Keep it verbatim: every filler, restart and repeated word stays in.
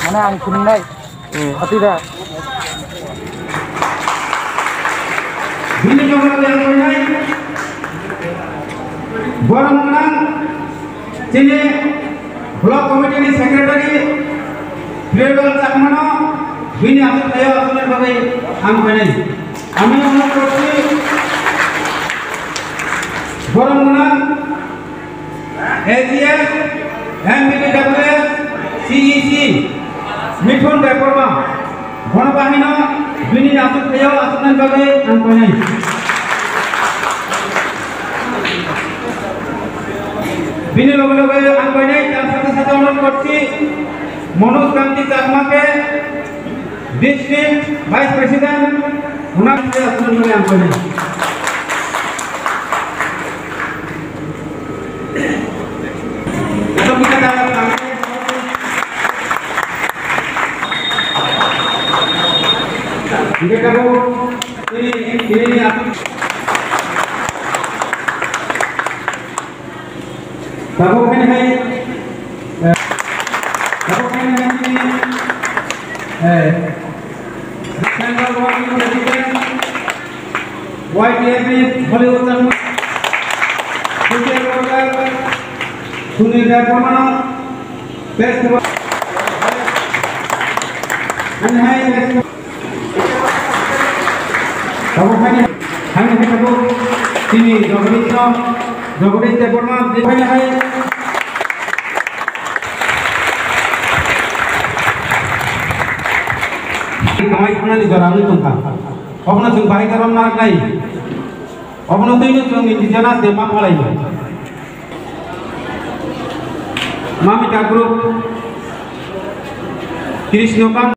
Mana ang kunai. Hmm. Hati da. Bini jogoro yang kunai. Borok nang. Chini Block Committee ni Secretary Priyodol Chakmano bini aswk thaio aswkni bagwi ang khainai. Ami onurodh korchi, borok gwnang A G S, M B D W S, C E C, Mithun Debbarma. Bono bahino bini aswk thaio aswknani bagwi ang koinai. Bini loge loge ang koinai, tar sathe sathe onurodh korchi, Manoj Kanti Chakma ke District Vice President, onak aswknani bagwi ang koinai. Tabuk khe hai, eh, tabuk khe hai, eh, Central Working President, Y T F ni Hollywood Chakma, Social Worker, Sunil Debbarma, Festival. Ani hai festival. Tabuk hai, hai hai tabuk. Chini Jagadish no, Jagadish Debbarma, hai hai. Kamai thangnani jora wngwi tongkha. Obono chwng bahai karon narwknai. Obono twi no chwng indigenous de ma phalai. Mamita group, Krishna Kant.